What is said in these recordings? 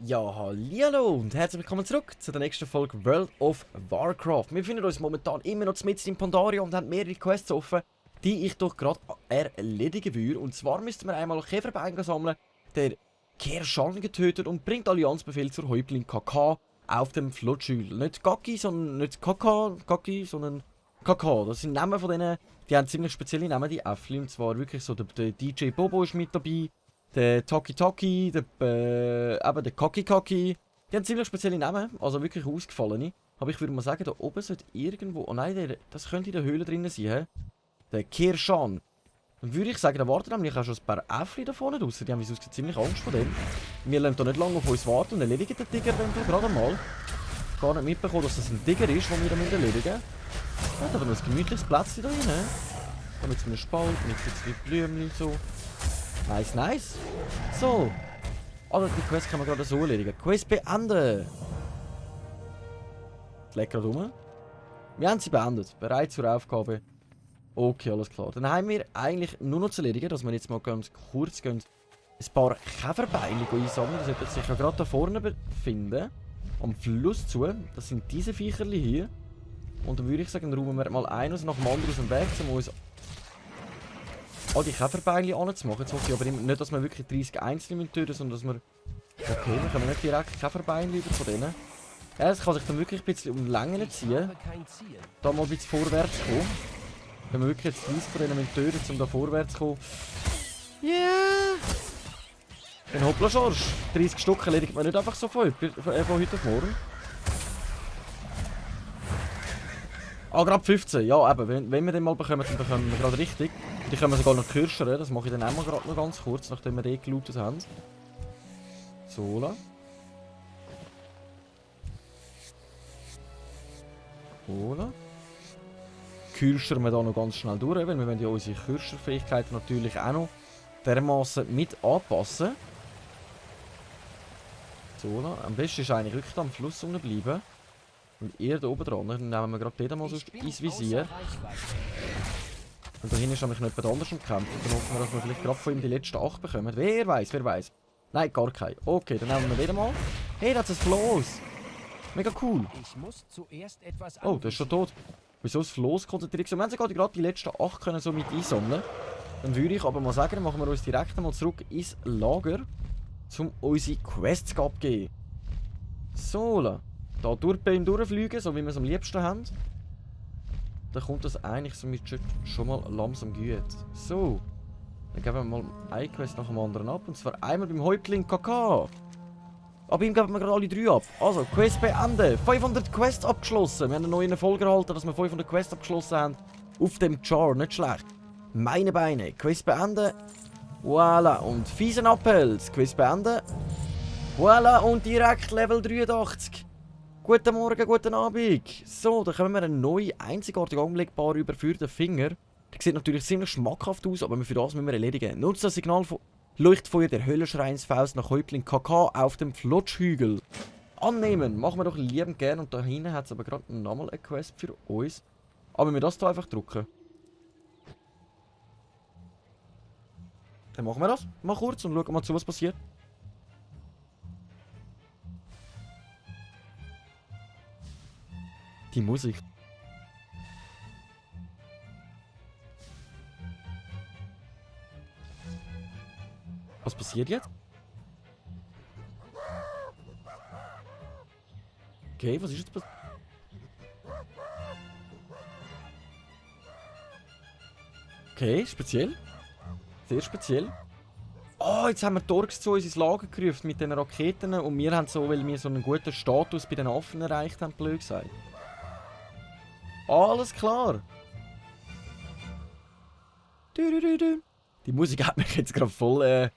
Ja, hallo und herzlich willkommen zurück zu der nächsten Folge World of Warcraft. Wir befinden uns momentan immer noch mitten im Pandaria und haben mehrere Quests offen, die ich doch gerade erledigen würde. Und zwar müssten wir einmal Käferbeine sammeln, der Kershan getötet und bringt Allianzbefehl zur Häuptling KK auf dem Flotschügel. Nicht Gaki, sondern nicht Kaki, sondern KK. Das sind Namen von denen, die haben ziemlich spezielle Namen, die Äffli. Und zwar wirklich so, der DJ Bobo ist mit dabei. Der Toki, der Kaki. Die haben ziemlich spezielle Namen, also wirklich ausgefallene. Aber ich würde mal sagen, da oben sollte irgendwo... Oh nein, das könnte in der Höhle drin sein, hä? Der Kershan. Dann würde ich sagen, da warten nämlich auch schon ein paar Äffli da vorne draussen. Die haben wie ziemlich Angst vor dem. Wir lassen da nicht lange auf uns warten und erledigen den Tiger dann gerade mal. Gar nicht mitbekommen, dass das ein Tiger ist, den wir erledigen müssen. Ja, da haben wir ein gemütliches Plätzchen da rein. Da mit so einem Spalt, mit ein bisschen Blümchen so. Nice, nice. So. Also die Quest kann man gerade so erledigen. Quest beenden. Ich lege gerade rum. Wir haben sie beendet. Bereit zur Aufgabe. Okay, alles klar. Dann haben wir eigentlich nur noch zu erledigen, dass wir jetzt mal ganz kurz gehen, ein paar Käferbeine einsammeln. Die sollten sich ja gerade da vorne befinden. Am Fluss zu. Das sind diese Viecherli hier. Und dann würde ich sagen, räumen wir mal eines nach dem anderen aus dem Weg, um uns die Käferbeine anzumachen. Jetzt hoffe ich aber nicht, dass wir wirklich 30 einzelne töten, sondern dass wir... Okay, wir können nicht direkt Käferbeine über von denen. Ja, es kann sich dann wirklich ein bisschen um Längen ziehen. Da mal ein bisschen vorwärts kommen. Wenn wir wirklich jetzt 30 von denen töten, um da vorwärts zu kommen. Yeah! Dann hoppla Schorsch. 30 Stück erledigt man nicht einfach so von heute auf morgen. Ah, gerade 15. Ja, eben. Wenn wir den mal bekommen, dann bekommen wir gerade richtig. Die können wir sogar noch kürschern. Das mache ich dann auch mal gerade noch ganz kurz, nachdem wir den gelootet haben. So, la. Hola. Kürschern wir da noch ganz schnell durch, weil wir wollen ja unsere Kürscherfähigkeiten natürlich auch noch dermaßen mit anpassen. So, la. Am besten ist eigentlich wirklich am Fluss bleiben. Und eher da oben dran. Dann nehmen wir gerade den mal so ins Visier. Und da hinten ist nämlich noch jemand anderes am Kämpfen. Dann hoffen wir, dass wir vielleicht gerade von ihm die letzten 8 bekommen. Wer weiß. Nein, gar kein. Okay, dann nehmen wir wieder mal. Hey, das ist ein Floß. Mega cool. Oh, der ist schon tot. Wieso ist das Floß konzentriert? Wir haben sogar gerade die letzten 8 können so mit einsammeln. Dann würde ich aber mal sagen, machen wir uns direkt mal zurück ins Lager, um unsere Quests abzugeben. So, da bei ihm durchfliegen, so wie wir es am liebsten haben. Dann kommt das eigentlich somit schon mal langsam gut. So. Dann geben wir mal eine Quest nach dem anderen ab. Und zwar einmal beim Häuptling KK. Aber ihm geben wir gerade alle 3 ab. Also, Quest beenden. 500 Quests abgeschlossen. Wir haben eine neue Erfolg erhalten, dass wir 500 Quests abgeschlossen haben. Auf dem Char. Nicht schlecht. Meine Beine. Quest beenden. Voilà. Und fiesen Appels. Quest beenden. Voilà. Und direkt Level 83. Guten Morgen, guten Abend. So, dann können wir eine neue, einzigartige Anlegbar über für den Finger. Die sieht natürlich ziemlich schmackhaft aus, aber für das müssen wir erledigen. Nutzt das Signal von Leuchtfeuer der Höllenschreinsfaust nach Häuptling KK auf dem Flotschhügel. Annehmen, machen wir doch liebend gern. Und da hinten hat es aber gerade nochmal eine Quest für uns. Aber wir das hier einfach drücken. Dann machen wir das mal kurz und schauen mal zu, was passiert. Die Musik. Was passiert jetzt? Okay, was ist jetzt passiert? Okay, speziell. Sehr speziell. Oh, jetzt haben wir Torx zu uns ins Lager gerufen mit den Raketen und wir haben so, weil wir so einen guten Status bei den Affen erreicht haben, blöd gesagt. Alles klar. Die Musik hat mich jetzt gerade voll.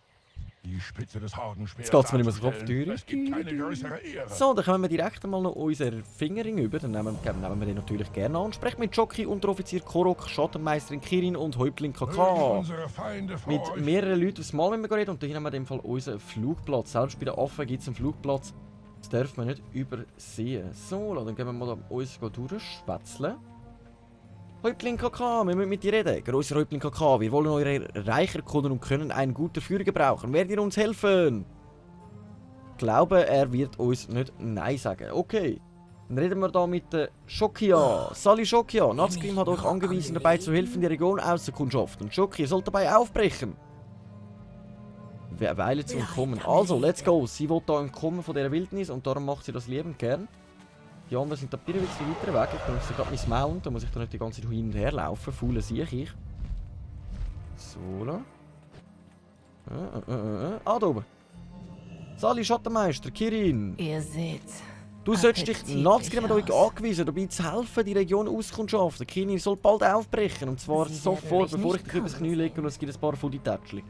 Die Spitze des Hardenschwerts. Jetzt geht es mir nicht mehr so Kopf. Es gibt keine größere Ehre. So, dann kommen wir direkt mal noch unseren Fingerring über. Dann nehmen wir den natürlich gerne an. Und sprechen mit Jockey, Unteroffizier Korok, Schattenmeisterin Kirin und Häuptling KK. Mit mehreren Leuten aufs Mal, wenn wir reden. Und hier haben wir in dem Fall unseren Flugplatz. Selbst bei den Affen gibt es einen Flugplatz. Das dürfen wir nicht übersehen. So, dann gehen wir mal uns durchschwätzeln. Häuptling KK, wir müssen mit dir reden. Grosser Häuptling KK, wir wollen eure Reich erkunden und können einen guten Führer gebrauchen. Werdet ihr uns helfen? Ich glaube, er wird uns nicht Nein sagen. Okay. Dann reden wir da mit Shokia. Sali Shokia, Nazgrim hat euch angewiesen, dabei zu helfen, die Region auszukundschaften. Shokia, ihr sollt dabei aufbrechen. Weile zu entkommen. Also, let's go. Sie will da entkommen von dieser Wildnis und darum macht sie das liebend gern. Die anderen sind da ein bisschen weiter weg. Ich benutze gerade mein Mount, da muss ich da nicht die ganze Zeit hin und her laufen. Faule sehe ich. So, da. Ah, da oben. Sali Schattenmeister, Kirin. Ihr seht. Du solltest dich, Nazgrim hat euch angewiesen, dabei zu helfen, die Region auszukundschaften. Kirin soll bald aufbrechen, und zwar sofort, bevor ich dich übers Knie lege und es gibt ein paar Foodie-Tätschli.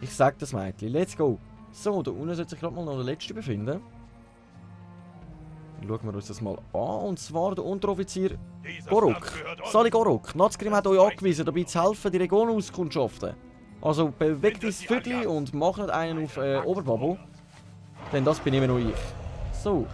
Ich sag das, Mädchen. Let's go. So, da unten sollte sich gerade mal noch der Letzte befinden. Dann schauen wir uns das mal an. Und zwar der Unteroffizier Gorok. Sali Gorok. Nazgrim hat euch angewiesen, dabei zu helfen, die Region auszukundschaften. Also bewegt das Viertel und macht nicht einen auf Oberbabo. Denn das bin immer noch ich. So.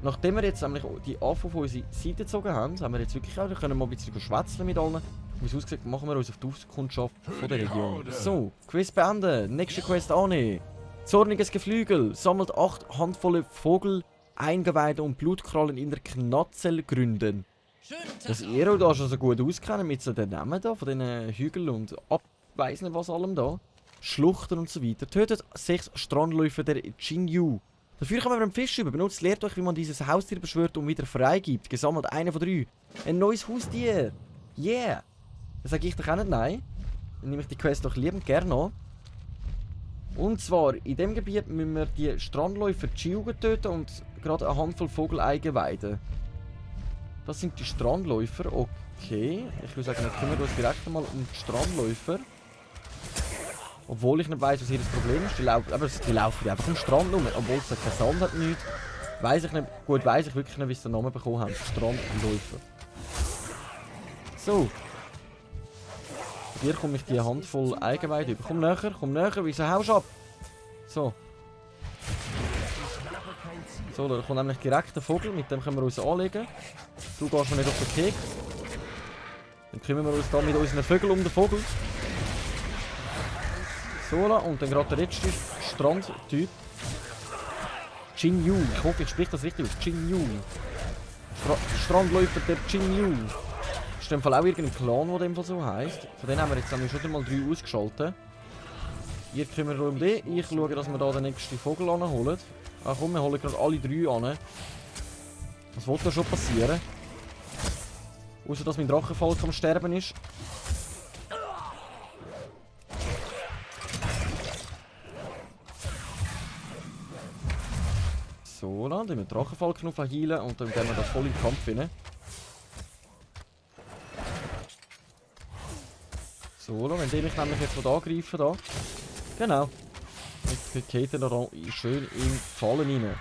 Nachdem wir jetzt nämlich die Affen von unserer Seite gezogen haben, haben wir jetzt wirklich auch, wir können mal ein bisschen schwätzeln mit allen. Wie es aussieht, machen wir uns auf die Auskundschaft von der Region. So, Quest beenden. Nächste Quest annehmen. Zorniges Geflügel. Sammelt 8 Handvolle Vogel, Eingeweide und Blutkrallen in der Knatzel gründen. Dass ihr euch da schon so gut auskennen mit so den Namen da, von diesen Hügeln und abweisen was allem da. Schluchten und so weiter. Tötet 6 Strandläufer der Jinyu. Dafür kommen wir einen Fisch über. Benutzt, lehrt euch, wie man dieses Haustier beschwört und wieder freigibt. Gesammelt 1 von 3. Ein neues Haustier. Yeah. Das sage ich doch auch nicht nein. Dann nehme ich die Quest doch liebend gerne an. Und zwar, in diesem Gebiet müssen wir die Strandläufer Chiugen töten und gerade eine Handvoll Vogeleigen weiden. Das sind die Strandläufer. Okay. Ich würde sagen, dann kümmern wir uns direkt mal um die Strandläufer. Obwohl ich nicht weiss, was ihr das Problem ist. Die laufen einfach am Strand rum, obwohl es keinen Sand hat, nichts. Weiss ich nicht. Gut, weiss ich wirklich nicht, wie sie den Namen bekommen haben. Strandläufer. So. Hier komme ich die Handvoll Eigenweide über. Komm näher, wieso haust du ab? So. So, da kommt nämlich direkt ein Vogel, mit dem können wir uns anlegen. Du gehst noch nicht auf den Keks. Dann kümmern wir uns da mit unseren Vögeln um den Vogel. So, und dann gerade der letzte Strandtyp. Jinyu. Ich hoffe, ich spreche das richtig aus. Jinyu. Strandläufer der Jinyu. Das ist in dem Fall auch irgendein Clan, der in dem Fall so heisst. Von denen haben wir jetzt nämlich schon mal 3 ausgeschaltet. Ihr kümmert euch um den. Ich schaue, dass wir da den nächsten Vogel anholen. Ach komm, wir holen gerade alle 3 an. Was will da schon passieren? Außer dass mein Drachenvolk am Sterben ist. So, dann wir den Drachenfallknopf heilen und dann gehen wir das voll in den Kampf rein. So, wenn die mich nämlich jetzt angreifen da. Genau. Jetzt geht er da schön in die Fallen rein.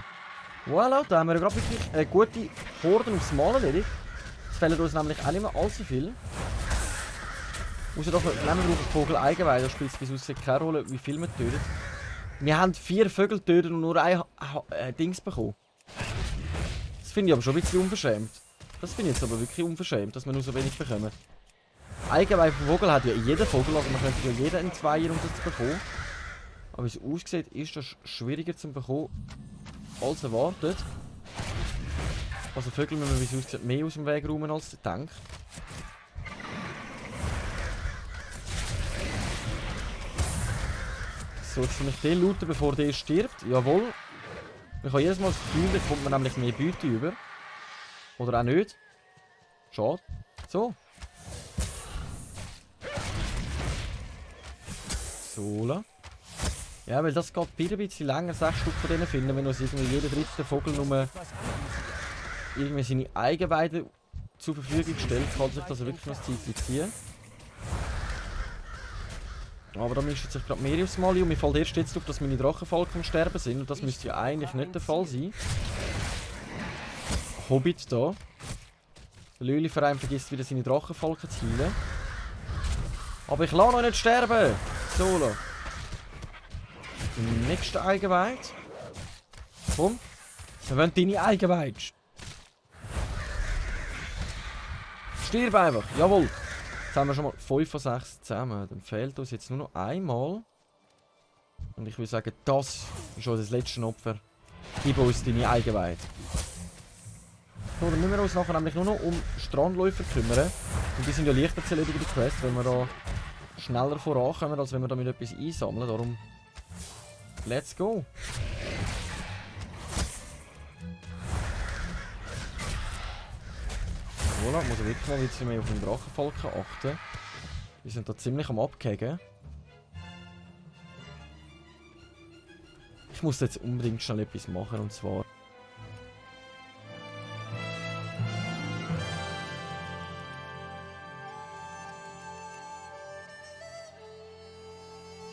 Voilà, da haben wir gerade wirklich eine gute Horde aufs Mal erledigt. Es fehlen uns nämlich auch nicht mehr allzu viel. Außer dass wir brauchen Vogel Eigenweide, da spielt es bis aussieht keine Rolle, wie viel wir töten. Wir haben 4 Vögel getötet und nur ein Dings bekommen. Das finde ich aber schon ein bisschen unverschämt. Das finde ich jetzt aber wirklich unverschämt, dass wir nur so wenig bekommen. Eigenweide von Vogel hat ja jeder Vogel, also man könnte ja jeden in 2 um das zu bekommen. Aber wie es aussieht, ist das schwieriger zu bekommen als erwartet. Also Vögel müssen wir, wie es aussieht, mehr aus dem Weg räumen als gedacht. So, jetzt kann ich den looten, bevor der stirbt. Jawohl. Ich habe jedes Mal das Gefühl, da kommt man nämlich mehr Beute über. Oder auch nicht. Schade. So. So. Ja, weil das geht wieder ein bisschen länger, 6 Stück von denen finden, wenn uns irgendwie jeder dritte Vogel nur irgendwie seine Eigenweide zur Verfügung stellt, kann sich das wirklich noch ein Zeit ziehen. Aber da mischt sich gerade mehr aufs Mal und mir fällt erst jetzt auf, dass meine Drachenfalken am Sterben sind und das müsste ja eigentlich nicht der Fall sein. Hobbit da. Der Lüli-Verein vergisst wieder seine Drachenfalken zu heilen. Aber ich lasse noch nicht sterben! Solo. Die nächste Eigenweide. Komm. Wir wollen deine Eigenweide. Stirb einfach. Jawohl. Jetzt haben wir schon mal 5 von 6 zusammen. Dann fehlt uns jetzt nur noch einmal. Und ich würde sagen, das ist schon das letzte Opfer. Gib uns deine Eigenweide. So, dann müssen wir uns nachher nämlich nur noch um Strandläufer kümmern. Und die sind ja leichter zu erledigen, die Quest, wenn wir da schneller vorankommen, als wenn wir damit etwas einsammeln. Darum, let's go. Voilà, muss ich wirklich mal ein bisschen mehr auf den Drachenfalken achten. Die sind da ziemlich am Abgehen. Ich muss jetzt unbedingt schnell etwas machen, und zwar...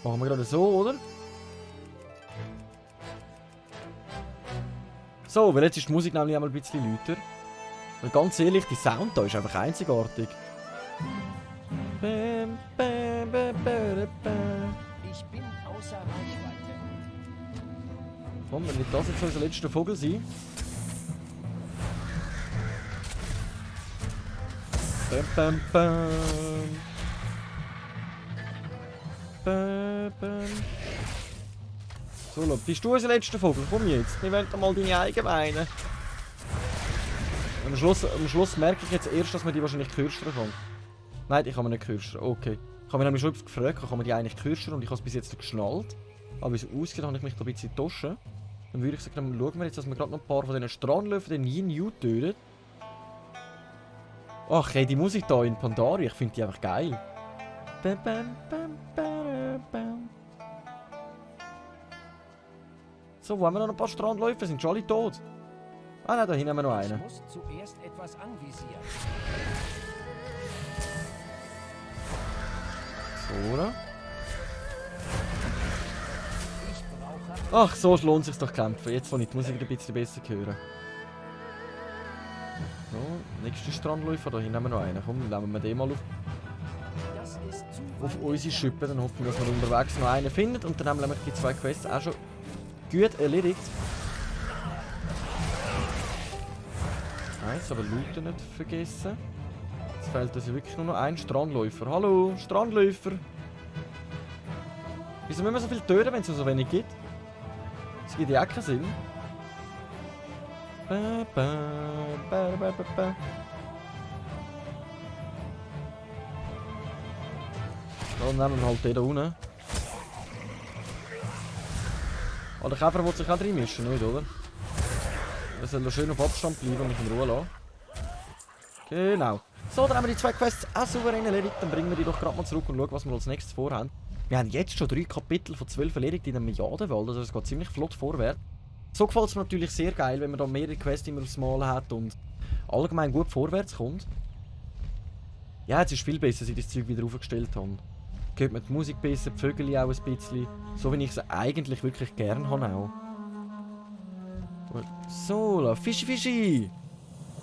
Machen wir gerade so, oder? So, weil jetzt ist die Musik nämlich einmal ein bisschen lauter. Weil ganz ehrlich, die Sound da ist einfach einzigartig. Ich bin außer Reichweite. Komm, dann wird das jetzt unser letzter Vogel sein. Bam, bam, bam. Bam, bam. So, Lob, bist du unser letzter Vogel? Komm jetzt, wir wollen mal deine Eigenbeine. Am Schluss merke ich jetzt erst, dass man die wahrscheinlich kürstern kann. Nein, ich kann man nicht kürstern. Okay. Ich habe mich nämlich schon gefragt, kann man die eigentlich kürstern, und ich habe es bis jetzt nicht geschnallt. Aber wie es aussieht, habe ich mich da ein bisschen getauscht. Dann würde ich sagen, dann schauen wir jetzt, dass wir gerade noch ein paar von diesen Strandlöwen, den Yin-Yu töten. Ach, hey, die Musik hier in Pandaria, ich finde die einfach geil. Bam, bam, bam, bam, bam. So, wo haben wir noch ein paar Strandläufer? Sind schon alle tot? Ah nein, da hinten haben wir noch einen. Ich muss zuerst etwas anvisieren. So, oder? Ich brauche... Ach, so lohnt es sich doch kämpfen. Jetzt, wo ich die Musik wieder ein bisschen besser hören. So, nächster Strandläufer, da hinten haben wir noch einen. Komm, nehmen wir den mal Das ist zu auf weit unsere Schippe. Dann hoffen wir, dass wir unterwegs noch einen finden. Und dann haben wir nämlich die 2 Quests auch schon gut erledigt. Eins, aber Looten nicht vergessen. Jetzt fehlt uns wirklich nur noch ein Strandläufer. Hallo, Strandläufer! Wieso müssen wir so viel töten, wenn es so wenig gibt? Das gibt ja auch keinen Sinn. Ba, ba, ba, ba, ba, ba. Dann nehmen wir halt den da unten. Oh, der Käfer will sich auch reinmischen, nicht, oder? Er soll da schön auf Abstand bleiben und mich in Ruhe lassen. Genau. So, dann haben wir die 2 Quests auch souverän erledigt. Dann bringen wir die doch gerade mal zurück und schauen, was wir als nächstes vorhaben. Wir haben jetzt schon 3 Kapitel von 12 erledigt in der Milliardenwelt. Also es geht ziemlich flott vorwärts. So gefällt es mir natürlich sehr geil, wenn man da mehrere Quests immer aufs Mal hat und allgemein gut vorwärts kommt. Ja, jetzt ist viel besser, seit ich das Zeug wieder aufgestellt habe. Hört man die Musik besser, die Vögel auch ein bisschen. So wie ich sie eigentlich wirklich gerne habe auch. So, Fischi, Fischi!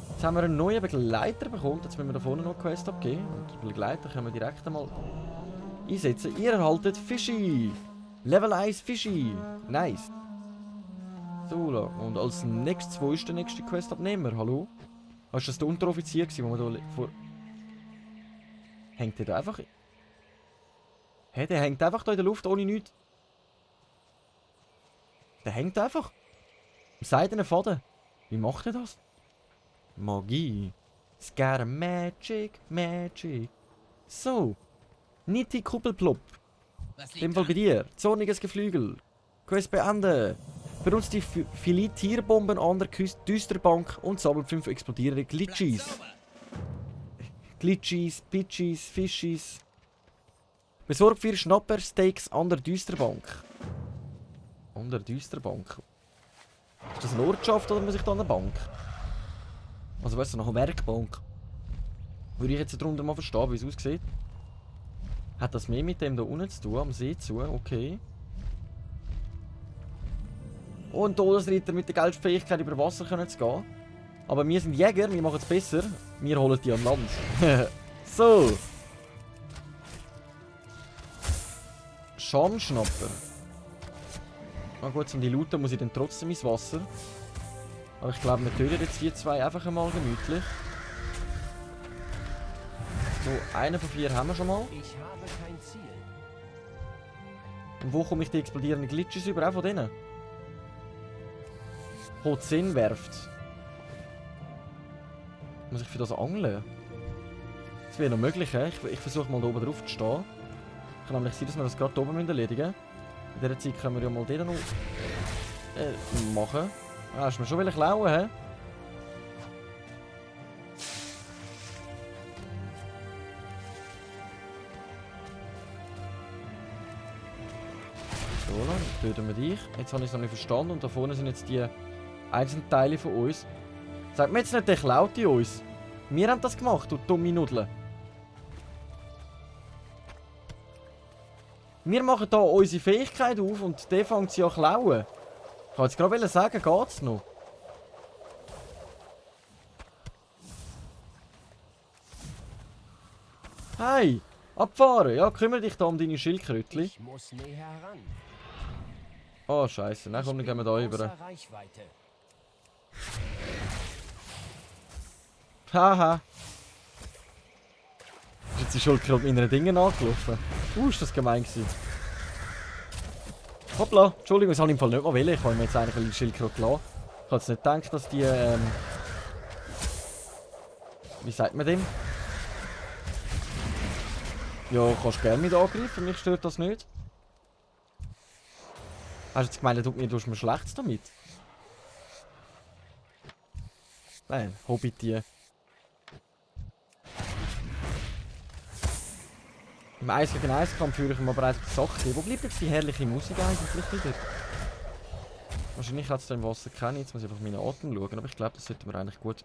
Jetzt haben wir einen neuen Begleiter bekommen. Jetzt müssen wir da vorne noch eine Quest abgeben. Und den Begleiter können wir direkt einmal einsetzen. Ihr erhaltet Fischi! Level 1 Fischi! Nice! So, und als nächstes, wo ist der nächste Questabnehmer? Hallo? Hast du das der Unteroffizier gewesen, wo wir da vor... Hängt der da einfach... Hä, der hängt einfach da in der Luft ohne nichts. Der hängt einfach. Am seidenen Faden. Wie macht er das? Magie. It's got a magic, magic. So. Nitti Kuppelplopp. In dem Fall bei dir. Zorniges Geflügel. Quest beenden. Benutzt die Filet-Tierbomben an der Düsterbank und sammelt 5 explodierende Glitchies. Glitchies, Pitchies, Fischies. Besorgt 4 Schnapper-Steaks an der Düsterbank. An der Düsterbank? Ist das eine Ortschaft oder muss ich da an eine Bank? Also weißt du, nach einer Werkbank. Würde ich jetzt darunter mal verstehen, wie es aussieht. Hat das mehr mit dem da unten zu tun, am See zu? Okay. Oh, ein Todesritter mit der Geldfähigkeit über Wasser können zu gehen. Aber wir sind Jäger, wir machen es besser. Wir holen die an Land. So. Schamschnapper. Na gut, um die looten muss ich dann trotzdem ins Wasser. Aber ich glaube, wir töten jetzt die 2 einfach einmal gemütlich. So, einen von 4 haben wir schon mal. Ich habe kein Ziel. Und wo komme ich die explodierenden Glitches über? Auch von denen? Hozin werft. Muss ich für das angeln? Das wäre noch möglich, he? Ich versuche mal da oben drauf zu stehen. Kann nämlich sein, dass wir das gerade da oben erledigen müssen. In dieser Zeit können wir ja mal den noch machen. Ah, hast du mir schon klauen, hä? So, dann töten wir dich. Jetzt habe ich es noch nicht verstanden und da vorne sind jetzt die einzelnen Teile von uns. Sagt mir jetzt nicht, der klaut die uns. Wir haben das gemacht, du dumme Nudeln. Wir machen hier unsere Fähigkeit auf und der fängt sie an zu klauen. Ich wollte jetzt gerade sagen, geht's noch? Hey, abfahren. Ja, kümmere dich da um deine Schildkrötchen. Ich muss näher heran. Oh, scheiße. Na komm, dann gehen wir da Außer rüber. Reichweite. Haha. Ist jetzt die Schildkröte mit ihren Dingen angelaufen? Ist das gemein gewesen. Hoppla, Entschuldigung, das habe ich im Fall nicht mal wollen. Ich habe mir jetzt eigentlich eine Schildkröte lassen. Ich habe jetzt nicht gedacht, dass die, wie sagt man dem? Ja, kannst gerne mit angreifen, mich stört das nicht. Hast du jetzt gemeint, du tust mir Schlechtes damit? Nein, Hobbit-Tier. Im 1 gegen 1 Kampf führe ich mir bereits die Sache. Wo bleibt jetzt die herrliche Musik eigentlich wieder? Wahrscheinlich hat es da im Wasser keine. Jetzt muss ich einfach meinen Atem schauen. Aber ich glaube, das sollten wir eigentlich gut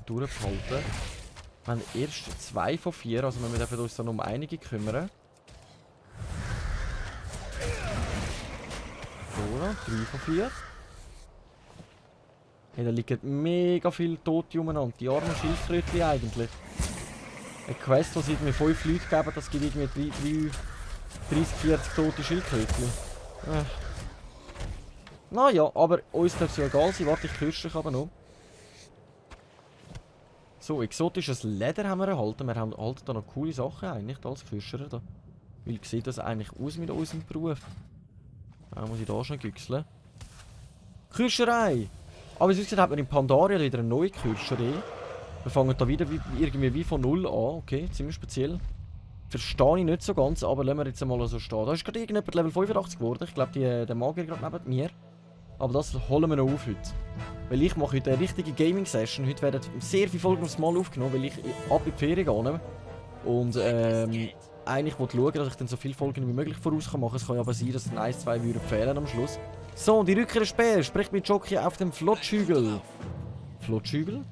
durchbehalten. Wir haben erst 2 von 4, also wir dürfen uns dann um einige kümmern. So, 3 von 4. Hey, da liegen mega viele Tote umeinander. Die armen Schildkrötchen eigentlich. Eine Quest, die seit mir 5 Leute geben, das gibt irgendwie 30, 40 tote Schildkrötchen. Naja, aber uns darf es ja egal sein. Warte, ich kürze dich aber noch. So, exotisches Leder haben wir erhalten. Wir erhalten da noch coole Sachen eigentlich als Küscherer da. Wie sieht das eigentlich aus mit unserem Beruf? Da muss ich da schon güchseln. Küscherei! Aber sonst hat man in Pandaria wieder eine neue Kücherei. Wir fangen da wieder irgendwie wie von 0 an. Okay, ziemlich speziell. Verstehe ich nicht so ganz, aber lassen wir jetzt mal so stehen. Da ist gerade irgendjemand Level 85 geworden. Ich glaube, der Magier gerade neben mir. Aber das holen wir noch auf heute. Weil ich mache heute eine richtige Gaming-Session. Heute werden sehr viele Folgen aufs Mal aufgenommen, weil ich ab in die Ferien gehe. Und eigentlich wollte ich schauen, dass ich dann so viele Folgen wie möglich voraus machen kann. Es kann ja aber sein, dass dann 1, 2 würden fehlen am Schluss. So, und die Rückkehr des Speer spricht mit Jockey auf dem Flotschügel. Flotschügel?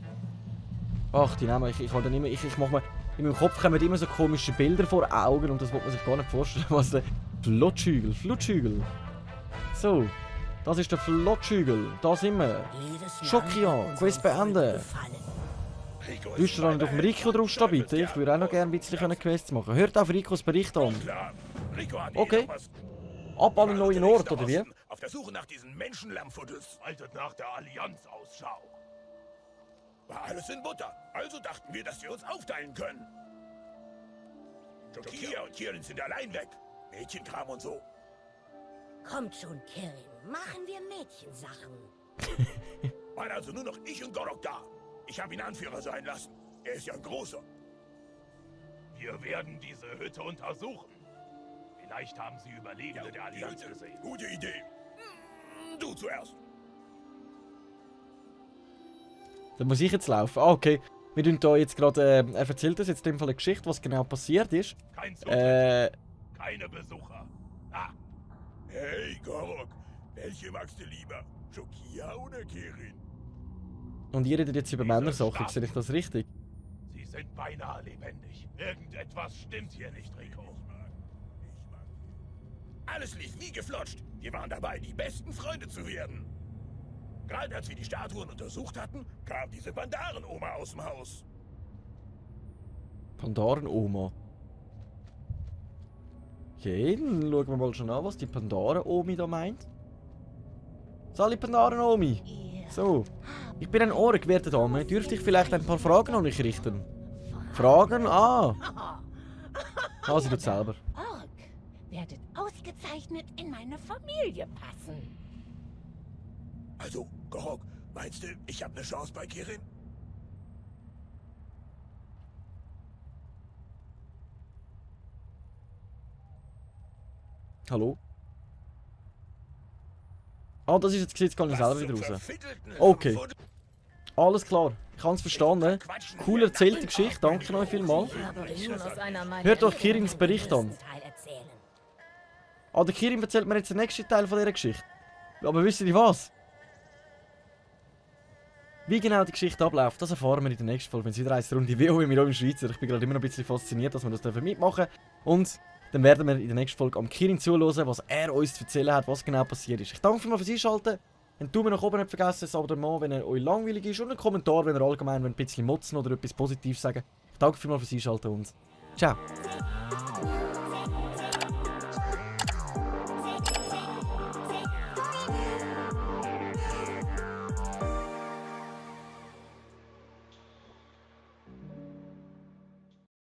Ach, die Namen, ich mache mir... In meinem Kopf kommen immer so komische Bilder vor Augen und das wollte man sich gar nicht vorstellen, was der Flotschügel. So, das ist der Flotschügel. Da sind wir. Schockian, Quest beenden. Willst du da nicht auf dem Rico draufstehen, bitte? Ich würde auch noch gerne ein bisschen Quests machen. Hört auf Ricos Bericht an. Okay. Ab an einen neuen Ort, oder wie? Auf der Suche nach diesen Menschenlammfutters. Haltet nach der Allianz Ausschau. War alles in Butter. Also dachten wir, dass wir uns aufteilen können. Jokia und Kirin sind allein weg. Mädchenkram und so. Kommt schon, Kirin. Machen wir Mädchensachen. Waren also nur noch ich und Gorok da. Ich habe ihn Anführer sein lassen. Er ist ja ein großer. Wir werden diese Hütte untersuchen. Vielleicht haben sie Überlebende der Allianz gesehen. Gute Idee. Du zuerst. Da muss ich jetzt laufen. Ah, okay. Wir tun da jetzt gerade, er erzählt uns jetzt in dem Fall eine Geschichte, was genau passiert ist. Kein Zutritt. Keine Besucher. Ah. Hey, Gorok. Welche magst du lieber? Jokia oder Kirin? Und ihr redet jetzt über Männersachen, sehe ich das richtig? Sie sind beinahe lebendig. Irgendetwas stimmt hier nicht, Rico. Alles lief wie geflotscht. Wir waren dabei, die besten Freunde zu werden. Gerade als wir die Statuen untersucht hatten, kam diese Pandaren-Oma aus dem Haus. Pandaren-Oma. Okay, dann schauen wir mal schon an, was die Pandaren-Omi da meint. Sali Pandaren-Omi. So. Ich bin ein Ork, werte Dame. Dürfte ich vielleicht ein paar Fragen an euch richten? Von Fragen? Ah! Ah, sie tut selber. Ork, werdet ausgezeichnet in meine Familie passen. Also, Gorok, meinst du, ich habe eine Chance bei Kirin? Hallo? Ah, das ist jetzt gesehen, jetzt kann ich selber wieder raus. Verfittelten Okay. wurde- Alles klar. Ich kann es verstanden. Cool erzählte Geschichte, danke euch vielmals. Ich habe euch nun aus einer meiner Hört euch Kirins Bericht an. Teil erzählen. Ah, der Kirin erzählt mir jetzt den nächsten Teil von dieser Geschichte. Aber wisst ihr was? Wie genau die Geschichte abläuft, das erfahren wir in der nächsten Folge, wenn es wieder eine Runde WoW mit eurem Schweizer. Ich bin gerade immer noch ein bisschen fasziniert, dass wir das mitmachen dürfen. Und dann werden wir in der nächsten Folge am Kirin zuhören, was er uns zu erzählen hat, was genau passiert ist. Ich danke vielmals fürs Einschalten. Und du mir nach oben nicht vergessen, das Abonnement, wenn er euch langweilig ist, und einen Kommentar, wenn ihr allgemein ein bisschen motzen oder etwas Positives sagen. Ich danke vielmals fürs Einschalten und ciao.